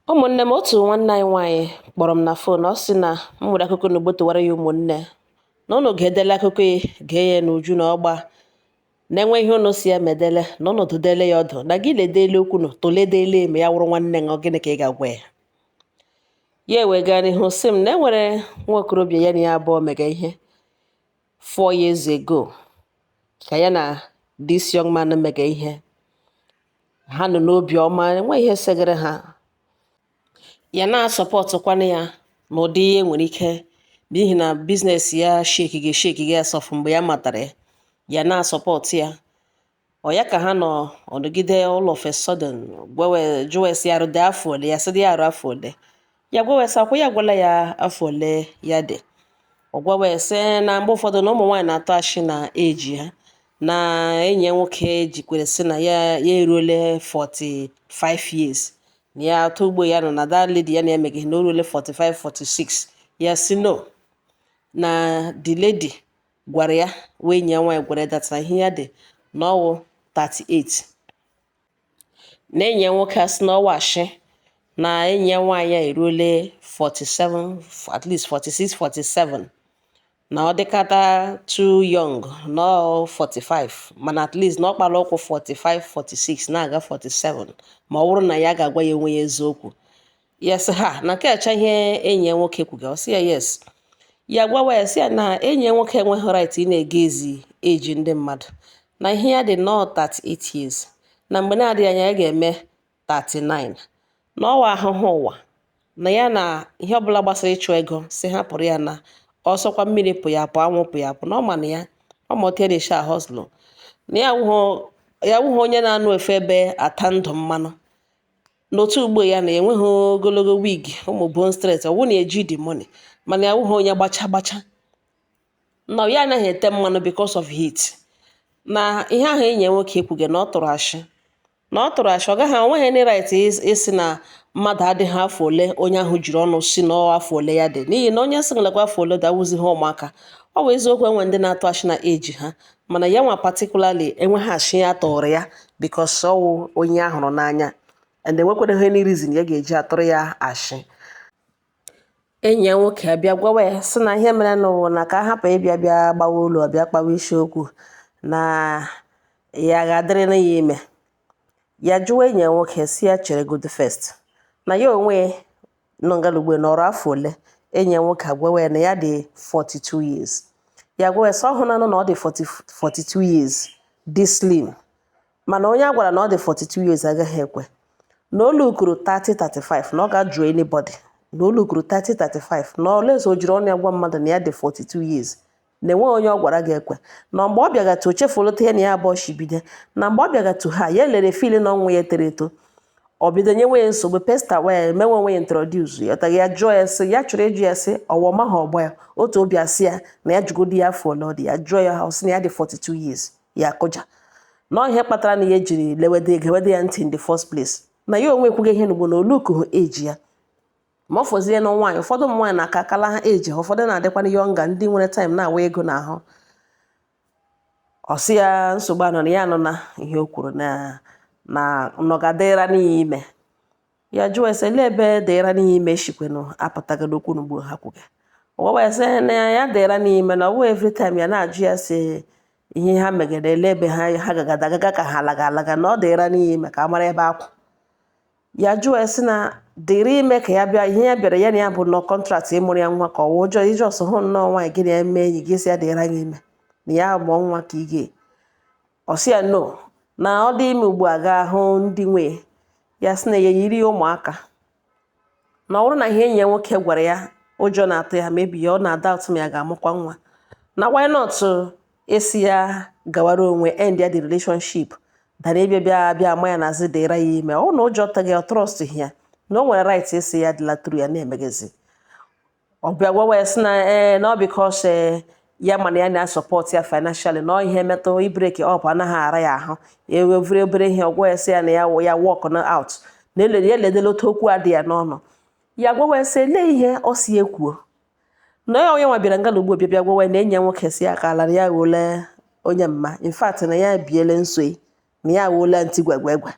Ụmụnne m, otu nwanne anyị nwaanyị kpọrọ m na phone. Ọ sị na m nwere akụkọ na ugbotowara ya. Ụmụnne, na unu ga-edele akụkọ ya, gee ya n'uju na ọgba na-enwe ihe unu si ya medele na unu dụdele ya ọdụ na gị ledele okwu nụ tụledele ma ya wụrụ nwanne gị, gịnị ka ị ga-agwa ya? Ya wee gaa n'ihu sị m na e nwere nwa okorobịa ya na ya abụọ mega ihe 4 years ago, ka ya na this young man mega ihe. Ha nọ n'obi ọma, enweghị ihe segere ha. Ya na-asupportkwanụ ya n'ụdị ihe nwere ike, n'ihi na business ya shake ga-eshake ya sọfụ. Mgbe ya matara ya, ya na-asupport ya. Ọ ya ka ha nọ ọnọgide. All of a sudden, gwawe jụwa esi arụ dị afọ ole. Ya sị dị ya arụ afọ ole. Ya gwawe sị akwụ ya gwala ya afọ ole ya dị. Ọ gwawe sị na mgbe ụfọdụ na ụmụ nwaanyị na-atụ ashị na eji ha, na enyi ya nwoke jikwere sị na ya ya eruole 45 years, na ya atụ ugbo ya nọ na that lady ya na-emeghị na o ruole 45 46. Ya sị no, na the lady gwara ya wee enyi ya nwaanyị gwara ya that na ihe ya dị na ọwụ 38, na enyi ya nwoke asị na ọwa ashị, na enyi ya nwaanyị a eruole 47, at least 46 47, na ọ dịkata too young na ọ 45, mana at least na ọ kpara ụkwụ 45 46 na-aga 47, ma ọ bụrụ na ya ga-agwa ya onwe ya eziokwu. Ya sị ha na nke acha ihe enyi ya nwoke kwuga. Ọ sị ya yes. Ya gwawa ya sị ya na enyi ya nwoke enweghị right ị na-ege ezi eji ndị mmadụ, na ihe ya dị nnọọ 38 years, na mgbe na-adịghị anya ya ga-eme 39, na ọwa ahụhụ ụwa, na ya na ihe ọbụla gbasara ịchụ ego si hapụrụ ya, na ọsọkwa mmiri pụ ya pụ, anwụ pụ ya pụ, na ọ ma na ya ọ ma otu ya na-esi ahustle, na ya awụghị onye na-anụ efe ebe ata ndụ mmanụ. N'otu ugbo ya na enweghị ogologo wig, ụmụ bone straight, ọ wụ na eji the money, mana ya awụghị onye gbacha gbacha, na ya anaghị ete mmanụ because of heat. Na ihe ahụ enyi ya nwoke ekwuge na ọ tụrụ ashị, na ọ tụrụ ashị. Ọ gaghị, o nweghị any right ịsị na mmadụ adịghị afọ ole onye ahụ jiri ọnụ si na ọ afọ ole ya dị, n'ihi na onye sị lekwa afọ ole dị awụzighị ụmụaka. Ọ bụ eziokwu, enwe ndị na-atụ ashị na age ha, mana ya nwa particularly enweghị ashị ya tụrụ ya, because ọ wụ onye a hụrụ n'anya and enwekwana any reason ya ga-eji atụrụ ya ashị. Enyi ya nwoke abịa gwawa ya sị na ihe mere n'ụwa na ka a hapụ ịbịa bịa gbawa ụlọ, bịa kpawa isiokwu, na ya ga-adịrị na ya ime. Ya jụwa enyi ya nwoke si ya chere good first, na ya onwe nọ ngalugbe nọrọ afọ ole. Enyi ya nwoke agwawa ya na ya dị 42 years. Ya gwawa ya sị ọ hụnanụ na ọ dị 40 42 years dị slim, mana onye a gwara na ọ dị 42 years agaghị ekwe na olu kwuru 30 35, na ọ ga-ajụ anybody na olu kwuru 30 35, na oleze o jiri ọnụ ya gwa mmadụ na ya dị 42 years, na enweghị onye ọ gwara ga-ekwe. Na mgbe ọ bịagatu, o chefuolota ya na ya abụọ shi bido, na mgbe ọ bịagatu ha ya lere feel na ọnwụ ya toro eto, ọ bido nyewe ya nsogbu pester, wee mewe onwe ya introduce ya. Ya jụọ ya sị ya chọrọ ịjụ ya sị ọwa ọmaghị ọgbọ ya otu obi asị ya na ya jụgodi ya afọ ole ọ dị. Ya jụọ ya, ọ sị na ya dị 42 years. Ya akụja na ọ ihe kpatara na ya ejiri lewede gewede ya ntị in the first place, na ya onwe ekwughị ihe n'ugbo na olukuhu eji ya. Ma ọ fọzie na nwaanyị, ụfọdụ ụmụ nwaanyị na-aka akala ha eji ha, ụfọdụ na-adịkwana younger, ndị nwere time na-awa ego n'ahụ. Ọ sị ya nsogbu anọ na ya nọ na ihe o kwuru na na nọgadịra n'iyi ime. Ya jụọ ese lee ebe dịra n'iyi ime shikwenụ apụtago n'okwu n'ugbo ha kwuga. Ọ gwa ya sị na ya dịra n'ime, na ọ bụghị every time ya na-ajụ ya sị ihe ha megide, ele ebe ha ha gagada agaga ka ha alaga alaga, na ọ dịra n'iyi ime ka a mara ebe akwụ. Ya jụọ ya sị na dịrị ime ka ya bịa, ihe ya bịara ya na ya bụ nọ contract ịmụrụ ya nwa, ka ọ wụ ụjọ ijọs hụ nnọọ nwaanyị gị na-eme enyi gị sị ya dịra gị ime na ya mụọ nwa ka ị ga. Ọ sị ya no, na ọ dị ime ugbu a gaa hụ ndị nwe ya, sị na ya yiri ụmụaka, na ọ bụrụ na ihe enyi ya nwoke gwara ya, ụjọ na-atụ ya, maybe ya ọ na-ada ụtụ ma ya ga-amụkwa nwa, na why not ịsị ya gawara onwe, end ya the relationship, dara ịbịa bịa bịa ama ya n'azụ dịra ya ime. Ọ na ụjọ taghị ya, trust ya, na o nwere right ịsị ya dịla tụrụ ya na-emegezi. Ọ bịa gwawa ya sị na ee, na ọ because ya mana ya na-asupport ya financially, na ọ ihe metụ ibreak up anaghị ara ya ahụ, ewevere obere ihe. Ọgwa ya sị ya na ya ya work na out, na ele ya ledela otu okwu adị ya n'ọnụ. Ya gwawa ya sị elee ihe ọ si ekwuo, na ya onye nwa bịara ngala ugbo bịa bịa gwawa ya na enyi ya nwoke si ya ka ala na ya ghọọla onye mma, in fact na ya biele nso, na ya awụla ntị gwegwegwe.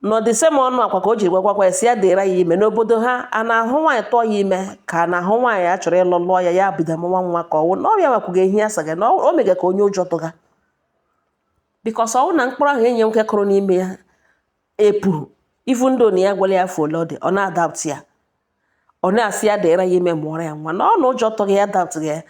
Na the same ọnụ akwa ka o jiri gwagwakwa ya, si ya dịra ya ime. N'obodo ha, a na-ahụ nwaanyị tụọ ya ime, ka a na-ahụ nwaanyị a chọrọ ịlụ lụọ ya, ya bido mụwa nwa, ka ọwụ na ọ ya nwekwuga ihe ya saga na o mega ka onye ụjọ tụga, because ọwụ na mkpụrụ ahụ enyi ya nwoke kụrụ n'ime ya epu. Even though na ya gwara ya afọ ole ọ dị, ọ na-adapt ya, ọ na-asị ya dịra ya ime, mụọrọ ya nwa, na ọ na ụjọ tụghị ya, doubt ya,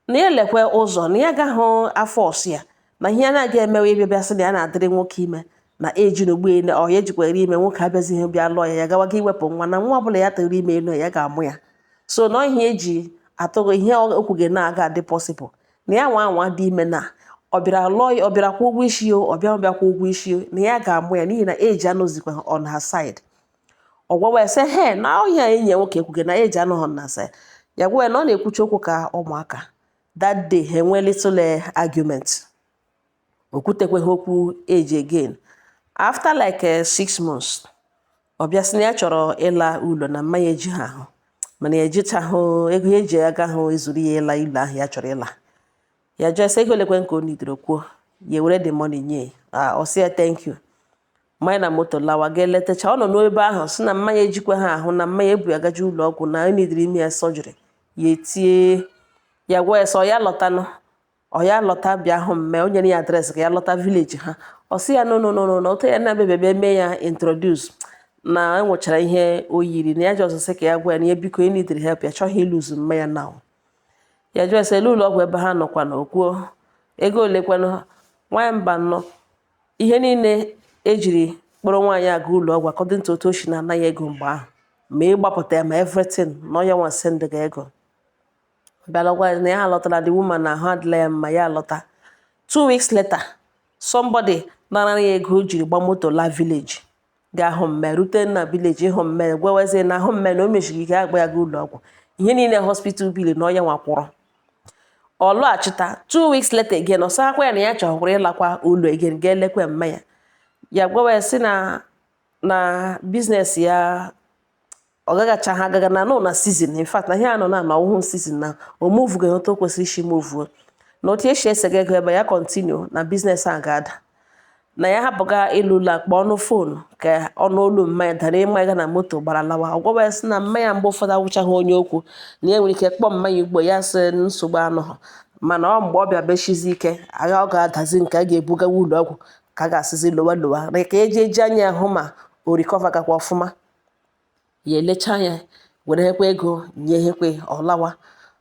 na ya elekwe ụzọ na ya agaghị afọ ọsụ ya, na ihe ya na-aga emewe ịbịa bịa sị na ya na-adịrị nwoke ime na eji na ugbu ọ ya ejikwere ime, nwoke abịazighị bịa lụọ ya, ya gawaga iwepụ nwa, na nwa ọbụla ya tụrụ ime elu, ya ga-amụ ya. So na ihe eji atụghị ihe okwu gị na-aga adị possible na ya nwa anwa dị ime, na ọ bịara lụọ ya, ọ bịara kwụ ụgwọ isi ya, ọ bịa kwụ ụgwọ isi ya, na ya ga-amụ ya, n'ihi na eji anọzikwa on her side. Ọ gwawa ya sị he na ọhịa enyi ya nwoke ekwughị na eji anọghị na side ya. Gwa ya na ọ na-ekwuchi okwu ka ụmụaka. That day ha enwee little argument, o kwutekweghị okwu age again. After like 6 months, ọ bịa sị na ya chọrọ ịla ụlọ, na mmanya eji ha ahụ, mana ya ejichahụ ego ya eji aga hụ ezuru ya ịla ụlọ ahụ ya chọrọ ịla. Ya jụọ sị ego lekwe nke o nidoro kwuo, ya were the money nye ya. Ọ sị ya thank you. Mmanya na moto lawa, ga eletacha. Ọ nọ n'ebe ahụ sị na mmanya ejikwa ha ahụ, na mmanya ebu ya gaje ụlọ ọgwụ, na enidiri ime ya surgery. Ya etie ya, gwa ya sị ọ ya lọtanụ, ọ ya lọta bịa hụ mme. O nyere ya address ka ya lọta village ha. Ọ sị ya no, no, no, no, na otu ya na-abịa bịa mee ya introduce na enwechara ihe o yiri, na ya ji ọzọ sị ka ya gwa ya na ya biko enidiri help, ya chọghị ịlụzu mmanya now. Ya jụọ sị ele ụlọ ọgwụ ebe ha nọkwa, na okwuo ego olekwanụ. Nwaanyị mba nnọọ, ihe niile ejiri kpọrọ nwaanyị aga ụlọ ọgwụ, according to otu o si na-anaghị ego mgbe ahụ, ma ịgbapụta ya ma everything, na ọ ya nwa send ga ego. Bịara gwa ya na ya alọtara, the woman na ahụ adịla ya mma, ya alọta. 2 weeks later, somebody nara ya ego o jiri gba moto laa village gaa hụ mme. Rute na village ịhụ mme, gwawazie na ahụ mme na o mechiri ike, agba ya gaa ụlọ ọgwụ, ihe niile hospital bill na ọya nwa kwụrụ. Ọ lọghachita 2 weeks later again, ọ sịkwa ya na ya chọkwara ịlakwa ụlọ again, ga elekwa mma ya. Ya gwawa ya sị na business ya ọ gagachaghị agaga, na nọ na season, in fact na ihe a nọ na ọwụhụ season, na o muvughị otu o kwesịrị isi muvuo, na otu esi esega ego ebe ya continue na business a ga-ada, na ya hapụga ịlụ ụlọ akpa ọnụ phone ka ọnụ olu mmanya dara ịma ịga na moto gbara lawa. Ọ gwawa ya sị na mmanya mgbe ụfọdụ awụchaghị onye okwu, na ya nwere ike kpọọ mmanya ugbo, ya sị nsogbu anọghọ, mana ọ mgbe ọ bịa beshizi ike agha, ọ ga-adazi nke a ga-ebugawa ụlọ ọgwụ, ka a ga-asịzi lowa lowa na ka eji anya ya hụ ma o recover gakwa ọfụma. Ya elecha anya were hekwa ego nye hekwe, ọ lawa.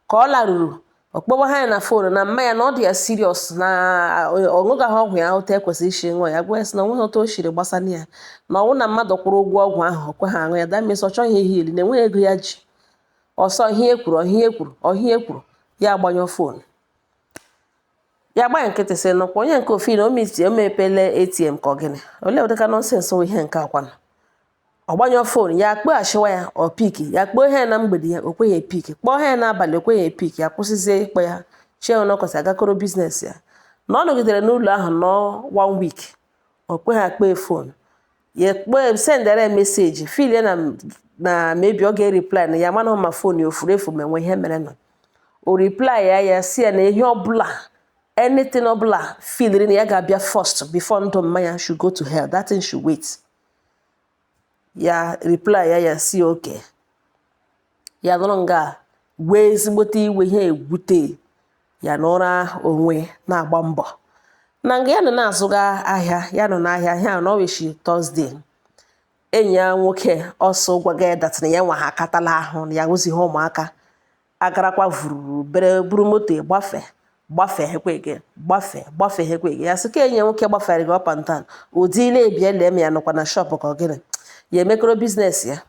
Ka ọ laruru, ọ kpọwa ha ya na phone na mma ya na ọ dị ya serious, na ọ ṅụgaghị ọgwụ ya otu ekwesịrị isi ṅụọ ya. Gwa ya sị na onweghị otu o siri gbasana ya, na ọwụ na mmadụ kwụrụ ụgwọ ọgwụ ahụ, ọ kweghị aṅụ ya, that means ọ chọghị ihe ili, na enweghị ego ya ji ọsọ. Ihe e kwuru, ọhịa e kwuru, ọhịa e kwuru, ya agbanyụ phone, ya agba nkịtị, sị nọkwa onye nke ofi na o meti o mepele ATM ka ọ gịnị, olee ụdịka nonsense wụ ihe nke akwanụ. Ọ gbanyụọ phone, ya kpọghachiwa ya, ọ pick. Ya kpọọ ha ya na mgbede, ya o kweghị epick. Kpọọ ha ya n'abalị, o kweghị epick. Ya kwụsịzie ịkpọ ya, chie na ọ kwesịrị agakọrọ business ya. Na ọ nọgidere n'ụlọ ahụ nọ one week, o kweghị akpọ phone. Ya kpọọ, sendere ya message, feel ya na maybe ọ ga-ereply, na ya mana ma phone ya o furu efu, ma enwe ihe mere nọ. O reply ya, ya si ya na ihe ọbụla, anything ọbụla feeliri na ya ga-abịa first before ndụ mmanya should go to hell, that thing should wait. Ya reply ya, ya si oke ya nọrọ nga wee ezigbote iwe, ihe egwute ya n'ụra onwe na-agba mbọ na nga ya nọ na-azụga ahịa. Ya nọ n'ahịa ahịa na ọweshi Thursday, enyi ya nwoke ọsọ gwaga ya that na ya nwa ha akatala ahụ, na ya hụzighị ụmụaka agarakwa vururu bere buru moto gbafe gbafe hekwe gbafe gbafe hekwe. Ya sị ka enyi ya nwoke gbafere gị up and down ụdị ile ebia lee ma ya nọkwa na shop ka ọ gịnị, ya emekọrọ business ya.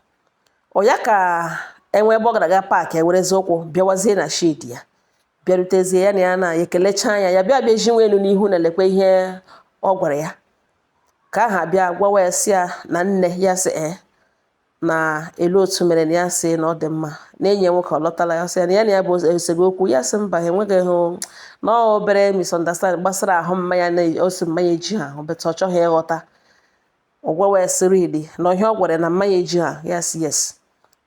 Ọ ya ka enwe ebe ọ gara aga park, ewerezi ụkwụ bịawazie na shed ya, bịarutezie ya na ya na ya ekelecha ya, ya bịa bịa ji elu n'ihu na lekwa ihe ọ gwara ya ka aha bịa gwawa ya, sị ya na nne ya sị ee na elu otu mere na ya sị na ọ dị mma na enyi ya nwoke ọ lọtala. Ya sị ya na ya na ya bụ esego okwu. Ya sị mba, ha enweghị hụ na ọ obere misunderstanding gbasara ahụ mmanya na ose mmanya eji ha ahụ, but ọ chọghị ịghọta. Ọ gwawa ya sị really na ihe ọ gwara na mmanya eji ha. Ya sị yes.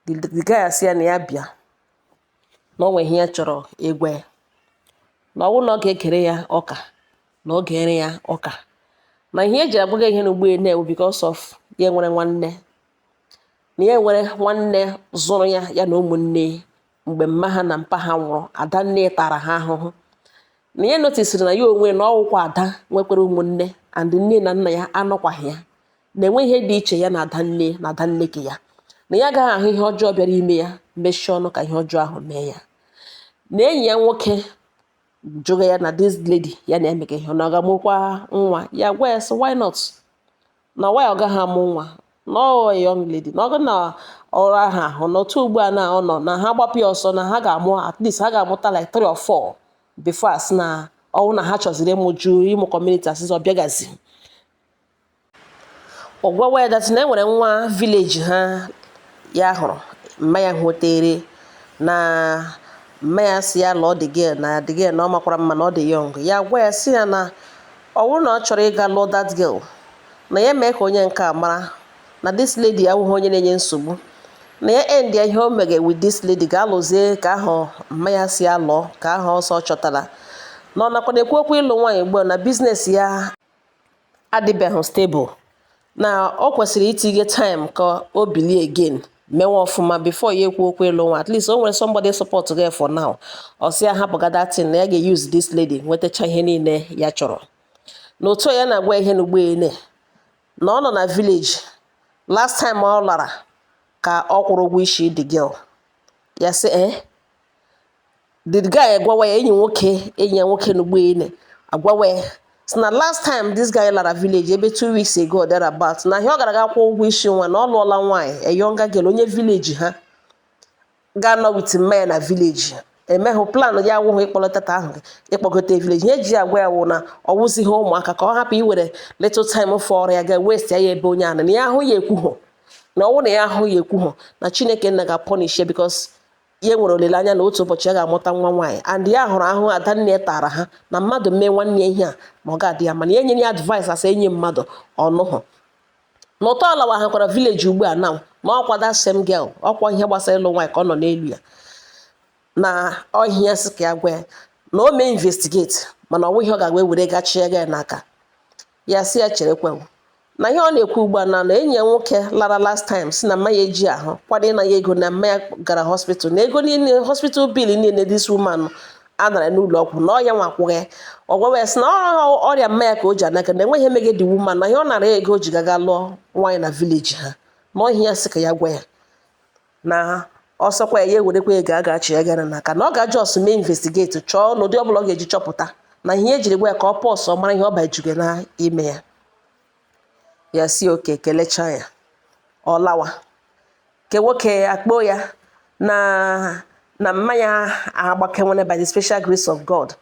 The guy asị ya na ya bịa, na o nwere ihe ya chọrọ ịgwa ya, na ọ bụrụ na ọ ga-ekere ya ọka, na ọ ga-ere ya ọka, na ihe eji agwa gị ihe n'ugbo na-ewu because of Ya nwere nwanne, na ya nwere nwanne zụrụ ya, ya na ụmụnne mgbe mma ha na mpa ha nwụrụ. Ada nne tara ha ahụhụ. Na ya notisiri na ya onwe na ọwụkwa ada nwekwara ụmụnne, and nne na nna ya anọkwaghị ya, na-enwe ihe dị iche ya na ada nne na ada nne ke ya, na ya agaghị ahụ ihe ọjọọ bịara ime ya, mechie ọnụ ka ihe ọjọọ ahụ mee ya. Na enyi ya nwoke jụga ya na this lady ya na-emega ihe, na ọ ga-amụkwa nwa. Ya gwa ya sị, why not? Na why ọ gaghị amụ nwa? Na ọ young lady, na ọ ga na ọrụ ahụ ahụ na otu ugbu a na ọ nọ na ha gbapụ ya ọsọ, na ha ga-amụ, at least ha ga-amụta like three or four before asị na ọwụ na ha chọziri ịmụju ịmụ community asịsị ọ bịagazi. Ọ gwawa ya that na e nwere nwa village ha ya hụrụ mma ya hụtere, na mma ya si ya lụọ the girl, na the girl na ọ makwara mma, na ọ dị young. Ya gwa ya si ya na ọ bụrụ na ọ chọrọ ịga lụọ that girl, na ya mee ka onye nke a mara na this lady awụghị onye na-enye nsogbu, na ya end ya ihe o mege with this lady, ga-alụzie ka ahụ mma ya si ya lụọ, ka ahụ ọsọ ọ chọtara. Na ọ nakwa na-ekwu okwu ịlụ nwaanyị ugbu a, na business ya adịbeghị stable, na ọ kwesịrị itinye time ka o bilie again, mewe ọfụma before ya ekwu okwu ịlụ nwa. At least o nwere somebody support gị for now. Ọ sị ya hapụga that thing, na ya ga-use this lady nwetacha ihe niile ya chọrọ. Na otu ya na-agwa ihe n'ugbo ene na ọ nọ na village last time ọ lara ka ọ kwụrụ ụgwọ isi the girl. Ya sị, eh, the guy agwawa ya, enyi nwoke, enyi ya nwoke n'ugbo ene agwawa ya sị na last time this guy lara village ebe 2 weeks ago or thereabout, na ihe ọ gara ga kwụọ ụgwọ isi nwa, na ọ lụọla nwaanyị, a younger girl, onye village ha, ga-anọ with mma ya na village. Emeghụ plan ya awụghị ịkpọlọtata ahụ ịkpọgote village. Ihe eji ya agwa ya wụ na ọ wụzighị ụmụaka, ka ọ hapụ iwere little time fọrọ ya ga waste ya ebe onye ahụ na ya ahụ ya ekwughọ, na ọwụ na ya ahụ ya ekwughọ, na Chineke nna ga-punish ya, because ya nwere olileanya na otu ụbọchị ya ga-amụta nwa nwaanyị, and ya hụrụ ahụ ada nne ya tara ha, na mmadụ mee nwanne ya ihe a, na ọ ga-adị ya. Mana ya nyere ya advice asa enyi mmadụ ọnụhụ na ụtọ ọlawa hakwara village ugbu a now, na ọkwa that same girl, ọkwa ihe gbasara ịlụ nwaanyị ka ọ nọ n'elu ya, na ọhịa sị ka ya gwa ya na o mee investigate, mana ọ nweghị ọ ga-agwa were gachie ya n'aka. Ya sị ya cherekwe, na ihe ọ na-ekwu ugbu a na enyi ya nwoke lara last time si na mma ya eji ahụ kwado ịna ya ego, na mma ya gara hospital, na ego niile, hospital bill niile this woman a nara n'ụlọ ọgwụ, na ọ ya nwa akwụghị. Ọ gwawa ya sị na ọrịa mma ya ka o ji anaga, na enweghị emeghe the woman, na ihe ọ nara ya ego o ji gaga lụọ nwaanyị na village ha, na ọhịa ya sị ka ya gwa ya na ọsọkwa ya, ya ewerekwa ego a ga-achị ya gara n'aka, na ọ ga just mee investigate, chọọ n'ụdị ọbụla ọ ga-eji chọpụta na ihe ejiri gwa ya, ka ọ pọsụ mara ihe ọ bajuge na ime ya. Ya si oke kelechaa ya, ọ lawa. Ke nwoke akpọ ya na mmanya agbakenwere by the special grace of God,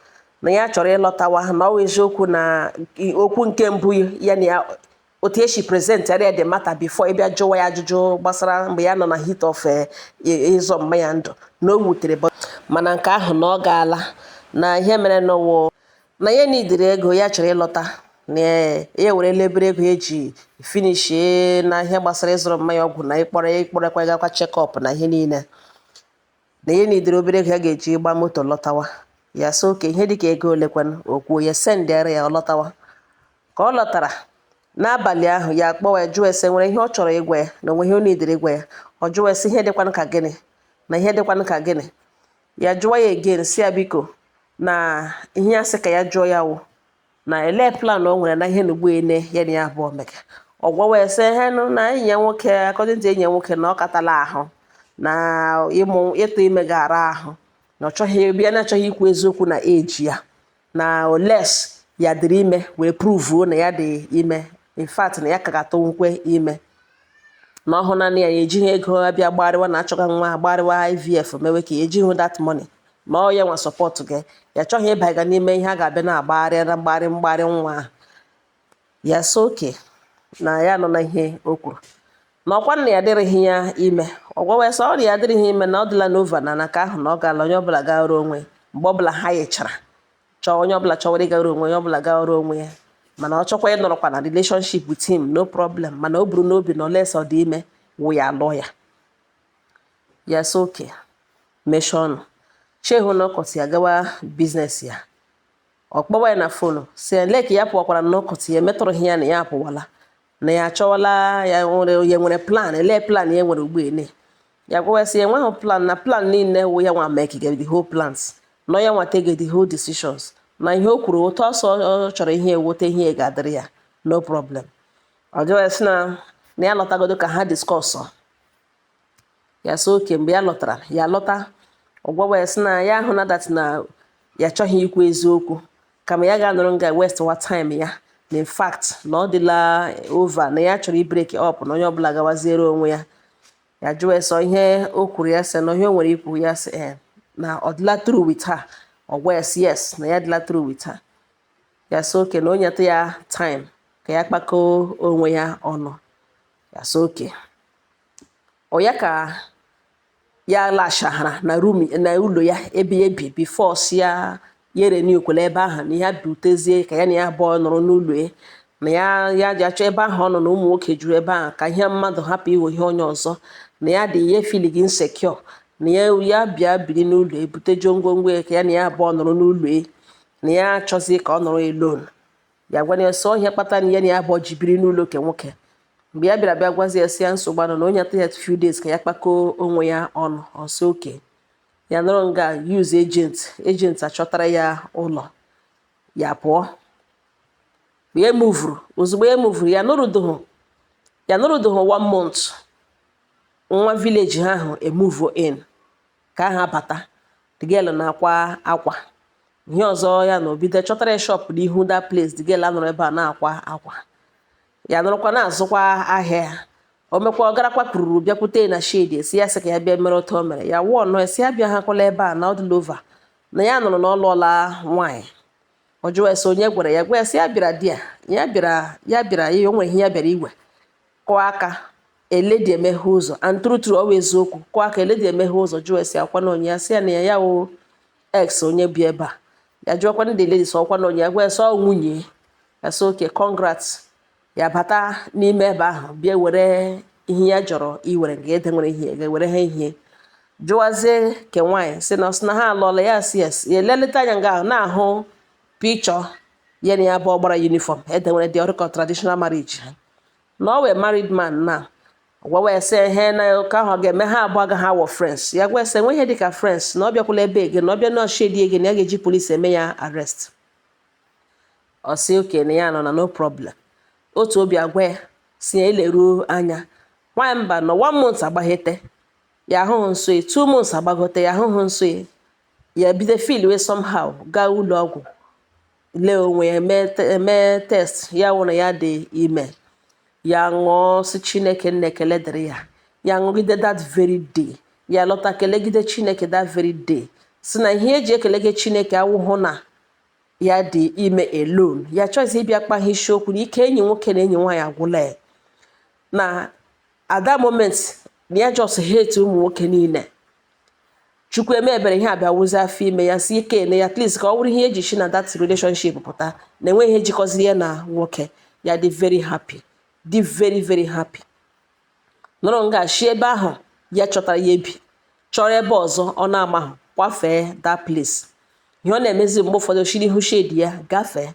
na ya chọrọ ịlọtawa, na ọ bụ eziokwu na okwu nke mbụ ya na ya otu esi present ya the matter before ịbịa jụwa ya ajụjụ gbasara mgbe ya nọ na heat of ịzọ mmanya ndụ, na o wutere, mana nke ahụ na ọ gaala, na ihe mere n'ụwa na ya nidiri ego, ya chọrọ ịlọta, na ya were lebere ego eji finishie na ihe gbasara ịzụrụ mmanya ọgwụ na ịkpọrọ ịkpọrọkwa gakwa check-up na ihe niile, na ya nidiri obere ego ya ga-eji gba moto lọtawa. Ya sị oke, ihe dịka ego ole kwanụ? O kwuo, ya sendịara ya, ọ lọtawa. Ka ọ lọtara n'abalị ahụ, ya akpọwa ya, jụọ ese nwere ihe ọ chọrọ ịgwa ya, na onwe ihe ọ nidiri ịgwa ya. Ọ jụọ ese ihe dịkwanụ ka gịnị, na ihe dịkwanụ ka gịnị. Ya jụọ ya again, si ya biko, na ihe ya sị ka ya jụọ ya wụ na ele plan o nwere na ihe na ugbu ene ya na ya abụọ mega. Ọ gwawa ya sị henụ na enyi ya nwoke, according to enyi ya nwoke, na ọ katala ahụ na ịmụ ịtụ ime ga-ara ahụ, na ọ chọghị ebe ya na-achọghị ikwu eziokwu na age ya, na oles ya dịrị ime wee prove na ya dị ime, in fact na ya ka ga-atụnwukwe ime, na ọhụ naanị ya, ya ejighị ego abịa gbarịwa na achọga nwa gbarịwa IVF mewe ka ya ejighị that money, na ọ ya nwa support gị, ya chọghị ịbanye n'ime ihe a ga-abịa na-agbagharị na mgbagharị mgbagharị nwa ahụ. Ya sị oke, na ya nọ na ihe o kwuru, na ọkwa nna ya adịrịghị ya ime. Ọ gwawa ya sị ọrịa ya adịrịghị ime, na ọ dịla n'ova na ka ahụ na ọ gaala, onye ọbụla gawara onwe mgbe ọbụla ha yichara chọọ, onye ọbụla chọwara ịgawara onwe, onye ọbụla gawara onwe ya, mana ọ chọkwa ịnọrọkwa na relationship with him, no problem, mana o buru n'obi na oles ọ dị ime wụ ya alụọ ya. Ya sị oke, mechie ọnụ chehụ na ọkọtị ya gawa business ya. Ọ kpọwa ya na phone si ya lee ka ya pụwakwara n'ọkọtị ya emetụrụghị ya, na ya apụwala, Na ya achọwala, ya nwere, ya nwere plan. Ele plan ya nwere ugbu ene? Ya gwawa sị ya enweghị plan, na plan niile wụ ya nwa make the whole plans, na ya nwa take the whole decisions, na ihe o kwuru, otu ọsọ ọ chọrọ ihe ewote, ihe ga-adịrị ya, no problem. Ọ jụwa ya sị na ya lọtagodo ka ha discuss. Ya sị okay. Mgbe ya lọtara, ya lọta, ọ gwawa ya sị na ya ahụ na that na ya achọghị ikwu eziokwu, kama ya ga-anọrọ nga waste wa time ya, na in fact na ọ dịla over, na ya chọrọ ibreak up, na onye ọbụla gawaziere onwe ya. Ya jụọ ya sọ ihe o kwuru, ya sị na ihe o nwere ikwu, ya sị eh, na ọ dịla through with her. Ọ gwa ya sị yes, na ya dịla through with her. Ya sị okay, na o nyetụ ya time ka ya kpakọọ onwe ya ọnụ. Ya sị okay. Ọ ya ka ya lashahara na room na ụlọ ya ebe ya bi before, si ya ya renew kwele ebe ahụ, na ya butezie ka ya na ya abụọ nọrọ n'ụlọ ya, na ya ya ji achọ ebe ahụ ọ nọ na ụmụ nwoke juru ebe ahụ, ka ihe mmadụ hapụ iwe ihe onye ọzọ, na ya dị ya feeling insecure, na ya ya bịa biri n'ụlọ, ebutejuo ngwongwo ya ka ya na ya abụọ nọrọ n'ụlọ ya, na ya achọzi ka ọ nọrọ alone. Ya gwana ya sọ ihe kpatara na ya na ya abụọ ji biri n'ụlọ ke nwoke. Mgbe ya bịara bịa gwazi ya, sị ya nsogbu anọ, na onye atụ ya few days ka ya kpakọọ onwe ya ọnụ. Ọsọ okay. Ya nọrọ nga use agent, agent achọtara ya ụlọ, ya pụọ. Mgbe ya muvuru, ozugbo ya muvuru, ya nọrụdụghụ one month, nwa village ha ahụ emove in ka aha bata. The girl na-akwa akwa. Ihe ọzọ, ya na obido chọtara ya shop n'ihu that place. The girl anọrọ ebe a na-akwa akwa, ya nọrọkwa na-azụkwa ahịa ya. O mekwa, ọ garakwa kwururu bịakwute na shed, esi ya sị ka ya bịa mere otu o mere ya wụọ nọ, esi ya bịa ha kwala ebe a na ọ dịla over, na ya nụrụ na ọ lụọla nwaanyị. Ọ jụọ ese onye gwara ya, gwa ya sị ya bịara di ya, ya bịara, ya bịara ya, o nwere ihe ya bịara iwe. Kụọ aka, eledi emeghe ụzọ, and true true, ọ bụ eziokwu. Kụọ aka, eledi emeghe ụzọ, jụọ ese akwa na onye. Ya sị ya na ya wụ ex onye bi ebe a. Ya jụọkwa ndị lady sọ ọkwa na onye. Ya gwa ya sọ ọ nwunye ya. Sị okay, congrats. Ya bata n'ime ebe ahụ, bịa were ihe ya jọrọ iwere nga ede nwere ihe ga-ewere ha ihe. Jụwazie ke nwaanyị, sị na ọ sị na ha alụọla. Ya sị yes. Ya eleleta anya nga ahụ na-ahụ picture ya na ya bụ ọgbara uniform ede nwere dị ọrịka traditional marriage ha, na ọ wee married man. Na gwawa ya sị ihe na ụka ahụ ọ ga-eme ha abụọ agaghị awọ friends. Ya gwa ya sị enwe ihe dịka friends, na ọ bịakwala ebe ege, na ọ bịa na shed ege, na ya ga-eji police eme ya arrest. Ọ sị okay, na ya nọ na no problem. Otu obi agwa ya si ya eleruo anya. Nwaanyị mba nọ, one month agbaghete, ya ahụghị nso ya, 2 months agbagote, ya ahụghị nso ya. Ya bido feel we somehow, gaa ụlọ ọgwụ lee onwe ya, mee test, ya wụ na ya dị ime. Ya ṅụọ, sị Chineke nna ekele dịrị ya. Ya ṅụgide that very day, ya lọta kelegide Chineke that very day, si na ihe eji ekelege Chineke awụhụ na ya dị ime alone. Ya chọghịzị ịbịa kpagha isiokwu na ike enyi nwoke na enyi nwaanyị agwụla ya, na at that moment na ya just hate ụmụ nwoke niile. Chukwu eme ebere, ihe abịa wụzi afọ ime ya, si ike na ya at least ka ọ bụrụ ihe eji shi na that relationship pụta, na enweghị ihe jikọziri ya na nwoke. Ya dị very happy, dị very very happy. Nọrọ nga shi ebe ahụ ya chọtara ya ebi, chọrọ ebe ọzọ ọ na-amahụ, kwafee that place. Ihe ọ na-emezi, mgbe ụfọdụ shiri ihu shed ya gafee.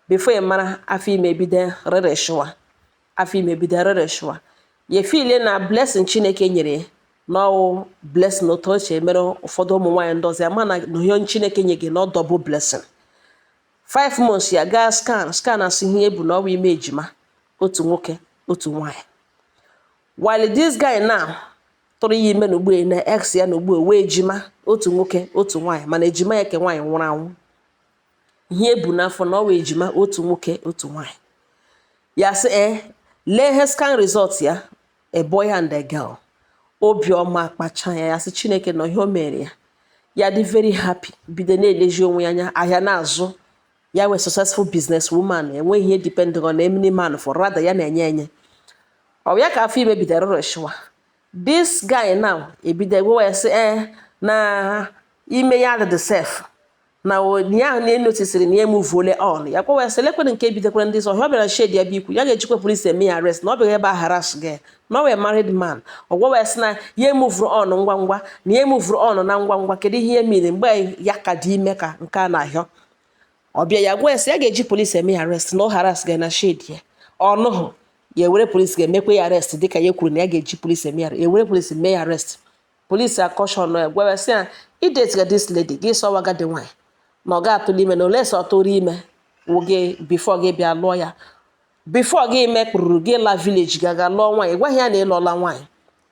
Before ya mara, afọ ime bido rịrịshụwa, afọ ime bido rịrịshụwa. Ya feel na blessing Chineke nyere ya n'ọwụ blessing otu o si emere ụfọdụ ụmụ nwaanyị ndị ọzọ. Ya ma na ihe Chineke nye gị na ọ double blessing. 5 months, ya gaa scan. Scan asị ihe ebu na ọwa ime ejima, otu nwoke otu nwaanyị. While this guy now tụrụ ya ime n'ugbu na ex ya n'ugbu wee ejima, otu nwoke otu nwaanyị, mana ejima ya ke nwaanyị nwụrụ anwụ. Ihe ebu n'afọ na ọwa ejima, otu nwoke otu nwaanyị. Ya sị ee, lee ihe scan result ya, a boy and a girl. Obiọma kpacha ya. Ya sị Chineke na ihe o mere ya, ya dị very happy, bido na-elezi onwe ya anya, ahịa na-azụ ya, wee successful business woman, enweghị ihe depend on any man for, rather ya na-enye enye. Ọ ya ka afọ ime bidoro rụrịshịwa. This guy now ebido gwa ya sị ee, na ime ya dị sef, na ya ahụ na-enotisiri na ya emuvuole on. Ya gwa ya sị lekwenụ nke bidokwara ndị sọ ọ bịara shed ya bụ ikwu, ya ga-ejikwa police eme ya arrest, na ọ bịara ebe a harass gị, na ọ wee married man. Ọ gwa ya sị na ya emuvuru on ngwa ngwa, na ya emuvuru on na ngwa ngwa. Kedu ihe ya mere mgbe ya ka dị ime ka nke a na-ahịọ? Ọ bịa, ya gwa ya sị ya ga-eji police eme ya arrest, na ọ harass gị na shed ya. Ọ nụhụ Ya ewere polisi ga-emekwa ya arrest, dịka ya kwuru na ya ga-eji polisi eme ya. Ewere polisi mee ya arrest. Polisi a-caution ya, gwa ya sị ya, "I date this lady, gị sọwa agadi nwaanyị na ọ ga-atụrụ ime, na ole sọ ọ tụrụ ime wụ gị before gị bịa lụọ ya, before gị mekpụrụ gị la village ga ga lụọ nwaanyị, gwaghị ya na ịlụọla nwaanyị,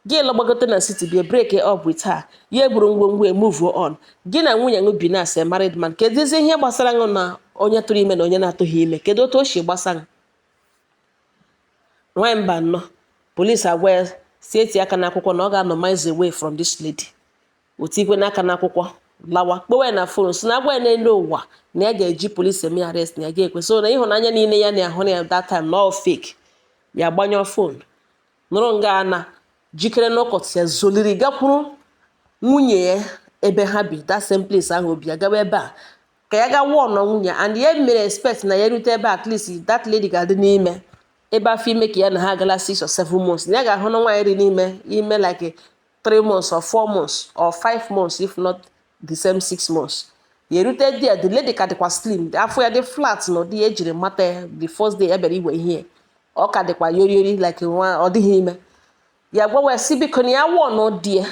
gị lọgbagote na city bịa break up with her, ya eburu ngwongwo e move on, gị na nwunye gị bi na as a married man. Kedụzi ihe gbasara ṅụ na onye tụrụ ime na onye na-atụghị ime? Kedu otu o si gbasa ṅụ?" Nwaanyị mba nnọọ, polisi agwa ya si eti aka n'akwụkwọ na ọ ga-anọ miles away from this lady. Otu ikwe n'aka n'akwụkwọ lawa, kpowe ya na phone, si na agwa ya n'elu ụwa na ya ga-eji polisi eme arrest, na ya ga-ekwe so na ịhụnanya niile ya na-ahụ na ya that time na ọ fake. Ya gbanyụọ phone, nụrụ nga na jikere n'ụkọtụ, ya zoliri gakwuru nwunye ya ebe ha bi, that same place ahụ obi ya, gawa ebe a ka ya ga warn nwunye. And ya mere expect na ya rute ebe, at least that lady ga-adị n'ime ebe afọ ime ka ya na ha agala 6 or 7 months, na ya ga-ahụ na nwaanyị dị n'ime ime like 3 months or 4 months or 5 months, if not the same 6 months. Ya erute there, the lady ka dịkwa slim, afọ ya dị flat na ụdị ya ejiri mata ya the first day ya bịara iwe ihe, ọ ka dịkwa yoriyori like nwa ọ dịghị ime. Ya gwawa ya si biko na ya warn di ya,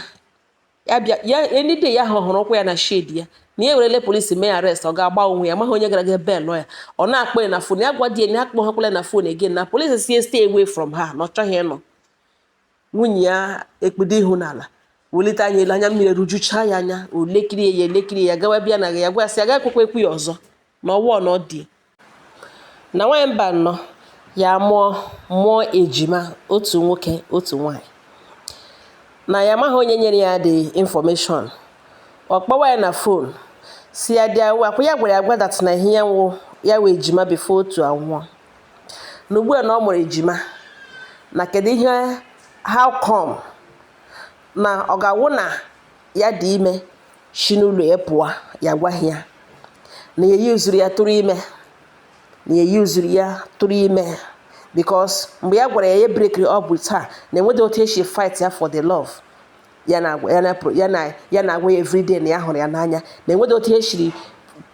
ya bịa ya any day ya hụrụ ụkwụ ya na shed ya, na ya ewerele polisi mee arrest, ọ ga-agba onwe ya, amaghị onye gara ga bail ya. Ọ na-akpọ ya na phone, ya gwa di ya na ya akpọghakwala na phone again, na polisi si stay away from her, na ọ chọghị ịnọ. Nwunye ya ekpudo ihu n'ala, welite anya elu, anya mmiri erujuchaa ya anya. O lekiri ya, elekiri ya, gawa bịa na ya gwa ya sị ya agaghị ekwekwa ekwu ya ọzọ na ọwụọ na ọ dị na nwaanyị mba nnọọ. Ya mụọ ejima, otu nwoke, otu nwaanyị, na ya amaghị onye nyere ya the information. Ọ kpọwa ya na phone, si ya dị akwa ya gwara ya agwa that na ihe ya nwụ ya wee ejima before otu anwụọ, na ugbu a na ọ mụrụ ejima, na kedu ihe, how come na ọ ga-awụ na ya dị ime si n'ụlọ ya pụọ, ya gwaghị ya, na ya yuzuru ya tụrụ ime, na ya yuzuru ya tụrụ ime, because mgbe ya gwara ya, ya break up with her, na enweghị otu esi fight ya for the love ya na ya na ya na ya na-agwa ya everyday na ya hụrụ ya n'anya, na enweghị otu esiri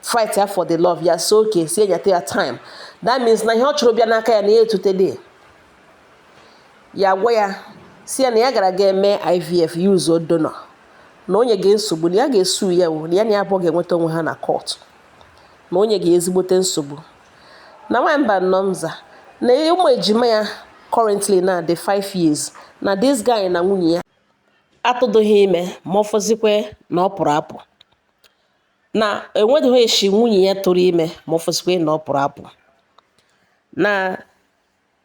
fight ya for the love ya. So okay, si enyeta ya time. That means na ihe ọ chọrọ bịa n'aka ya na ya etutele ya. Gwa ya si ya na ya gara ga eme IVF, use donor, na onye ga nsogbu, na ya ga-esu ya wụ na ya na ya abụọ ga-enweta onwe ha na court, na onye ga-ezigbote nsogbu. Na nwamba nnọmza na ụmụ ejima ya currently na dị 5 years, na this guy na nwunye ya atụdụghị ime, ma ọ fọzikwe na ọ pụrụ apụ, na enweghị eshi nwunye ya tụrụ ime, ma ọ fọzikwe na ọ pụrụ apụ, na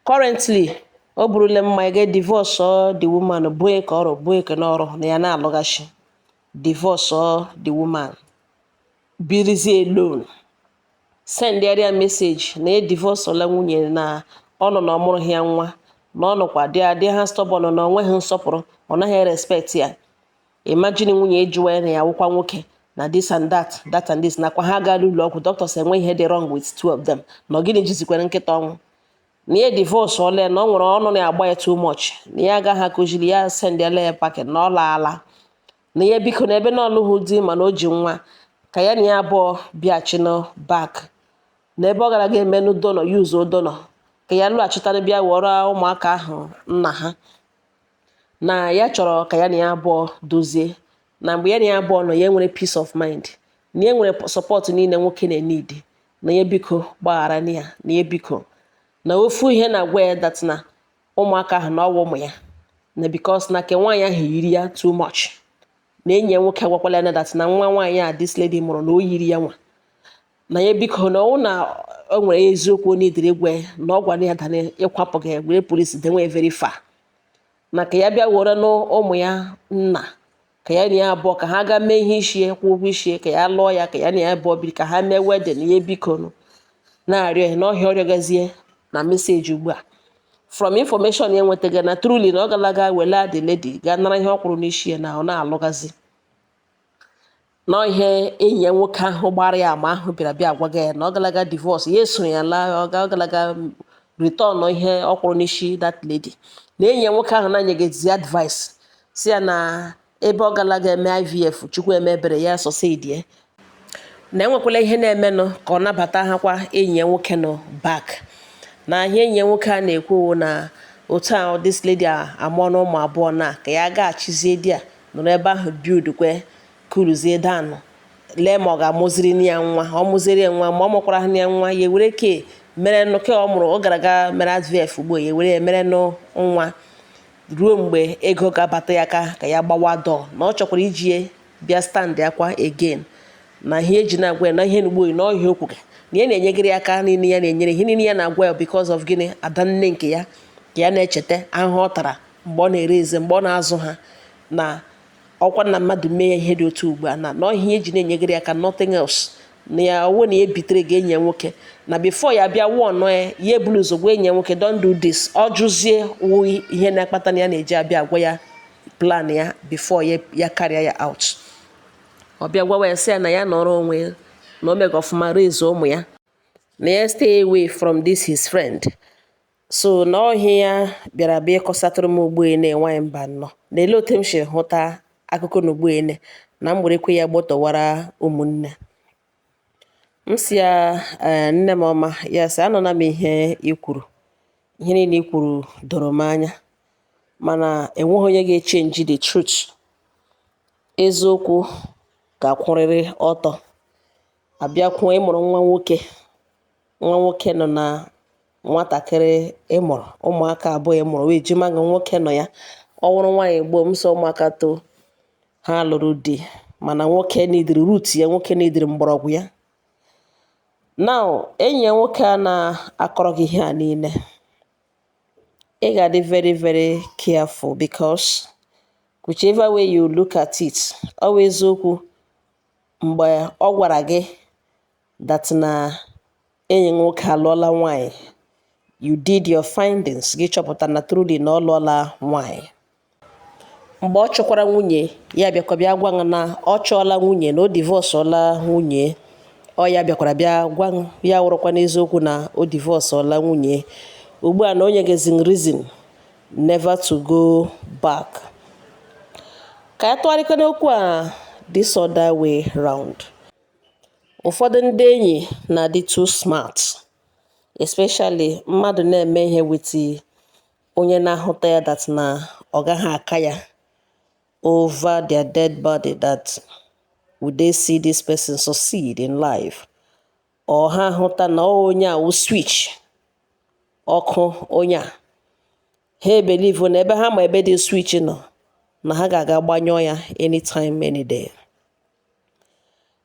currently o burule mmanya ga divorce the woman, bụ ka ọrụ bụ eke n'ọrụ na ya na-alụghachi, divorce the woman, birizie alone. Send ya message na e divorce la nwunye, na ọ nọ na ọ mụrụghị ya nwa, na ọ nọkwa dị adị ha stubborn, na ọ nweghị nsọpụrụ, ọ naghị respect ya. Imagine nwunye ejuwa ya na ya wụkwa nwoke, na this and that, that and this, nakwa ha gara ụlọ ọgwụ, doctors enwe ihe dị wrong with two of them, na ọ gịnị jizikwere nkịta ọnwụ, na ya divorce ọla, na ọ nwere ọnụ na-agba ya too much, na ya agaghị akụziri ya. Send ala ya packing na ọ laala, na ya biko na ebe na ọlụghị di mana o ji nwa, ka ya na ya abụọ bịachinụ back, na ebe ọ gara ga emenụ donor, use donor, ka ya lọghachitara bịa wọrọ ụmụaka ahụ nna ha, na ya chọrọ ka ya na ya abụọ dozie, na mgbe ya na ya abụọ nọ, ya nwere peace of mind, na ya nwere support niile nwoke na-enid, na ya biko gbaghara ya, na ya biko, na ofu ihe na-agwa ya that na ụmụaka ahụ na ọwụ ụmụ ya, na because na ke nwaanyị ahụ yiri ya too much, na enyi ya nwoke agwakwala ya na that na nwa nwaanyị a this lady mụrụ na o yiri ya nwa, na ya biko na ọwụ na o nwere eziokwu onye idiri gwa ya, na ọ gwara ya dana ịkwapụ gị were polisi denwe very far, na ka ya bịa were n'ụmụ ya nna, ka ya na ya abụọ ka ha gaa mee ihe isi kwụ ụgwọ isi, ka ya lụọ ya, ka ya na ya abụọ biri, ka ha mee wedding. Ya biko nụ na-arịọ ya n'ọhịa, ọrịa gazie na message ugbu a. From information ya nwetaga, na truly na ọ galaga wela the lady gaa nara ihe ọ kwụrụ n'isi ya, na ọ na-alụgazi nọ. Ihe enyi ya nwoke ahụ gbara ya ama ahụ bịara bịa agwaga ya na ọ galaga divorce ya, esoro ya laa, ọ galaga return ihe ọ kwụrụ n'isi that lady, na enyi ya nwoke ahụ na-anyeghịzi advice, si ya na ebe ọ galaga eme IVF, Chukwu eme ebere, ya succeed ya, na enwekwala ihe na-emenụ, ka ọ nabata ha kwa enyi ya nwoke nọ back, Na ihe enyi ya nwoke a na-ekwu wụ na otu a this lady a amụọ na ụmụ abụọ, na ka ya gaghachizie di a nọrọ ebe ahụ, build kwe coolzie down, lee ma ọ ga-amụziri ya nwa. Ọ mụziri ya nwa, ma ọ mụkwara ya nwa, ya ewere ke mere nụ ke ọ mụrụ, ọ gara aga mere IVF ugbu a, ya ewere ya mere nụ nwa ruo mgbe ego ga-abata ya aka ka ya gbawa dọọ. Na ọ chọkwara iji bịa stand akwa again. Na ihe eji na-agwa ya na ihe n'ugbo na ọhịa okwu na ya na-enyegịrị aka niile, ya na-enyere ihe niile ya na-agwa ya because of gịnị? Adanne nke ya, ka ya na-echeta ahụhụ ọ tara mgbe ọ na-ere eze, mgbe ọ na-azụ ha, na ọkwa na mmadụ mee ya ihe dị otu ugbu a, na ọhịa eji na-enyegịrị aka, nothing else. Na ya ọwụ na ya ebitere ga enyi ya nwoke na before ya bịa wụọ ya, ya ebulu ụzọ gwa enyi ya nwoke, "Don't do this." Ọ jụzie wụ ihe na-akpata na ya na-eji abịa agwa ya plan ya before ya ya carry ya out. Ọ bịa gwawa ya, sị ya na ya nọrọ onwe, na o mega ọfụma raise ụmụ ya, na ya stay away from this his friend. So na ọhịa ya bịara bịa ịkọsatụrụ m ugboene nwaanyị mba nnọọ na ele otu m si hụta akụkọ na ugboene na m werekwe ya gbọtọwara ụmụnne m. Si ya, "Ee, nne m ọma." Ya sị, "Anụla m ihe i kwuru, ihe niile i kwuru doro m anya, mana enweghị onye ga-echange the truth. Eziokwu ga-akwụrịrị ọtọ." Abịakwuo ịmụrụ nwa nwoke, nwa nwoke nọ na nwatakịrị ịmụrụ, ụmụaka abụọ ịmụrụ wee ejima gị nwoke nọ ya. Ọ wụrụ nwaanyị gboo m sọ ụmụaka too, ha lụrụ di, mana nwoke nidiri root ya, nwoke nidiri mgbọrọgwụ ya. Now, enyi ya nwoke a na-akọrọ gị ihe a niile, ị ga-adị very very careful, because whichever way you look at it, ọ wụ eziokwu mgbe ọ gwara gị that na enyi nwoke alụọla nwaanyị, you did your findings, gị chọpụta na truly na ọ lụọla nwaanyị. Mgbe ọ chọkwara nwunye ya, bịakwa bịa gwa gị na ọ chọọla nwunye, na o divorceọla nwunye. Ọ ya bịakwara bịa gwa gị, ya wụrụkwa n'eziokwu na o divorceọla nwunye ugbu a, na o nyegezi reason never to go back. Ka ya tụgharịkwa n'okwu a this other way round. Ụfọdụ ndị enyi na-adị too smart, especially mmadụ na-eme ihe with onye na-ahụta ya that na ọ gaghị aka ya, over their dead body that would they see this person succeed in life, or ha hụta na ọ onye a wụ switch ọkụ onye a, ha ebelieve na ebe ha ma ebe dị switch nọ, na ha ga-aga gbanyụọ ya anytime, any day.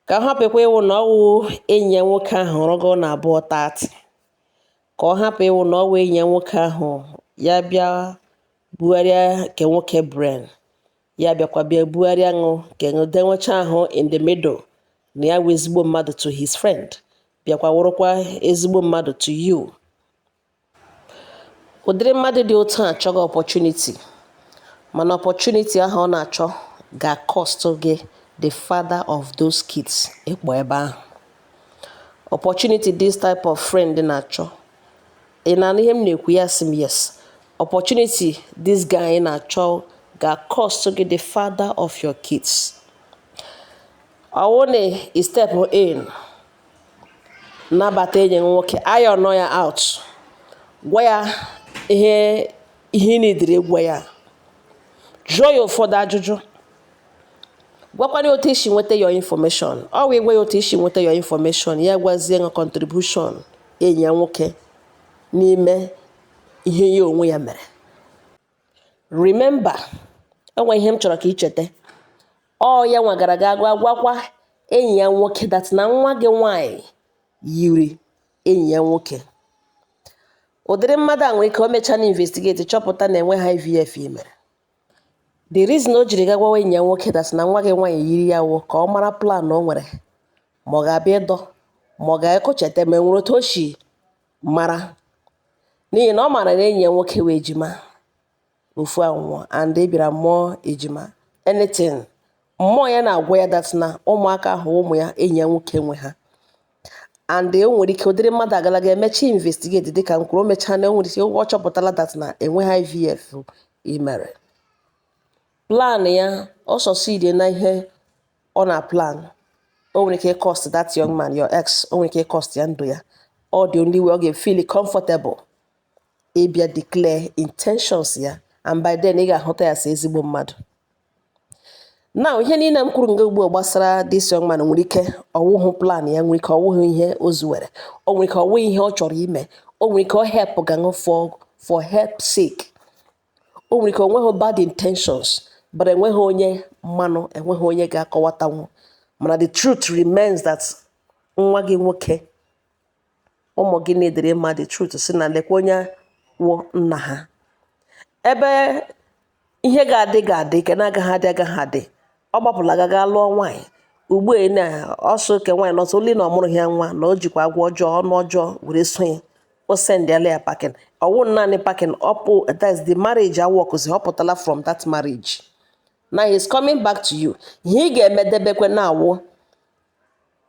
Ka ọ hapụkwa ịwụ na ọ wụ enyi ya nwoke ahụ rụgo na abụọ 30, ka ọ hapụ ịwụ na ọ wụ enyi ya nwoke ahụ ya bịa bugharịa nke nwoke brain ya, bịakwa bịa bugharịa ṅụ nke ṅụ denwecha ahụ in the middle, na ya wụ ezigbo mmadụ to his friend, bịakwa wụrụkwa ezigbo mmadụ to you. Ụdịrị mmadụ dị otu a achọghị opportunity, mana opportunity ahụ ọ na-achọ ga-cost gị the father of those kids ịkpọ ebe ahụ. Opportunity this type of friend na-achọ, ị na-anụ ihe m na-ekwu? Ya sị m yes. Opportunity this guy na-achọ ga-cost gị the father of your kids. Ọ wụ na ị step in nabata enyi gị nwoke, iron ya out, gwa ya ihe ị nidiri ịgwa ya, jụọ ya ụfọdụ ajụjụ, gwakwana ya otu isi nweta your information. Ọ wụ ịgwa ya otu isi nweta your information, ya gwazie gị contribution enyi ya nwoke n'ime ihe ya onwe ya mere. Remember, enwe ihe m chọrọ ka ị cheta: ọ ya nwa gara ga gwa gwakwa enyi ya nwoke that na nwa gị nwaanyị yiri enyi ya nwoke. Ụdịrị mmadụ a nwere ike o mechaa na investigate, chọpụta na enweghị IVF i mere. The reason o jiri ga gwawa enyi ya nwoke that na nwa gị nwaanyị yiri ya wụ ka ọ mara plan o nwere, ma ọ ga-abịa ịdọ, ma ọ ga-ekọcheta, ma enwere otu o si mara, n'ihi na ọ maara na enyi ya nwoke wee ejima ofu anwụọ and ị bịara mụọ ejima. Anything mmụọ ya na-agwa ya that na ụmụaka ahụ ụmụ ya, enyi ya nwoke nwe ha. And o nwere ike ụdịrị mmadụ agala ga emecha investigate, dịka m kwuru, o mechaa na o nwere ike ọ chọpụtala that na enweghị IVF i mere. Plan ya ọ succeed na ihe ọ na plan, o nwere ike cost that young man, your ex, o nwere ike cost ya ndụ ya. Ọ the only way ọ ga-feel comfortable. Ịbịa declare intentions ya, and by then ị ga-ahụta ya sị ezigbo mmadụ. Now, ihe niile m kwuru nga ugbu a gbasara this young man, nwere ike ọwụhụ plan ya, nwere ike ọwụhụ ihe o zuwere, o nwere ike ọwụ ihe ọ chọrọ ime, o nwere ike ọ help gaṅụ for help sake, o nwere ike o nweghị bad intentions, but enweghị onye mmanụ, enweghị onye ga-akọwatanwu. Mana the truth remains that nwa gị nwoke, ụmụ gị na-edere mma the truth, si na lekwa onye wụ nna ha. Ebe ihe ga-adị ga-adị, ke na-agaghị adị agaghị adị. Ọ gbapụla ga gaa lụọ nwaanyị ugbu a na ọsọ ke nwaanyị nọtụ oli na ọ mụrụ ya nwa, na o jikwa agwa ọjọọ, ọnụ ọjọọ were so ya. O sendịala ya packing. Ọwụ naanị packing ọpụ, that's the marriage awọkụzi. Ọ pụtala from that marriage. Now he's coming back to you. Ihe ị ga-eme debekwe na awụ,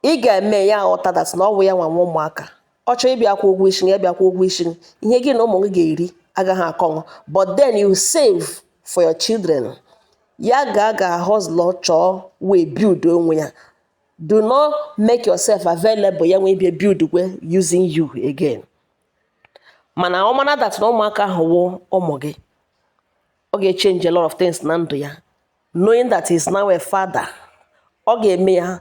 ị ga-eme ya ghọta that na ọ wụ ya nwa nwe ụmụaka. Ọ chọọ ịbịa kwụ ụgwọ isi ya, bịa kwụ ụgwọ isi. Ihe gị na ụmụ gị ga-eri agaghị akọnwụ, but then you save for your children. Ya ga hustle, chọọ wee build onwe ya. Do not make yourself available ya nwee bịa build kwe using you again. Mana ọ mara that na ụmụaka ahụ wụ ụmụ gị, ọ ga-echange a lot of things na ndụ ya. Knowing that he is now a father, ọ ga-eme ya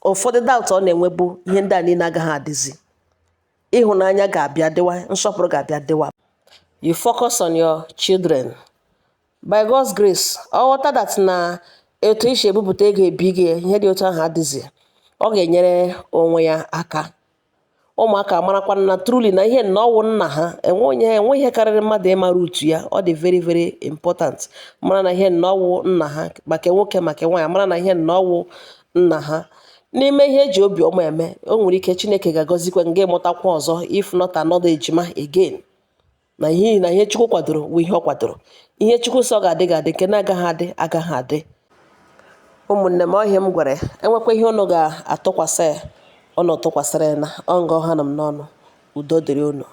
ụfọdụ doubt ọ na-enwebu, ihe ndị a niile agaghị adịzi. Ịhụnanya ga-abịa dịwa, nsọpụrụ ga-abịa dịwa. You focus on your children. By God's grace, ọ ghọta that na etu isi ebupụta ego ebi gị, ihe dị otu ahụ adịzi, ọ ga-enyere onwe ya aka. Ụmụaka marakwa na truly na ihe na ọwụ nna ha. Enwe onye enwe ihe karịrị mmadụ ịmara utu ya. Ọ dị very very important mara na ihe na ọwụ nna ha, maka nwoke, maka nwaanyị, mara na ihe na ọwụ nna ha. N'ime ihe eji obiọma eme, o nwere ike Chineke ga-agọzikwa gị mụtakwa ọzọ, if not another ejima again. Na ihe na ihe Chukwu kwadoro wụ ihe ọ kwadoro. Ihe Chukwu sọ ga-adị ga-adị, nke na-agaghị adị agaghị adị. Ụmụnne m, ọhịa m gwara enwekwa ihe unu ga-atụkwasị ya, unu tụkwasịrị ya na ọ nga ọha nọ m n'ọnụ. Udo dịrị unu.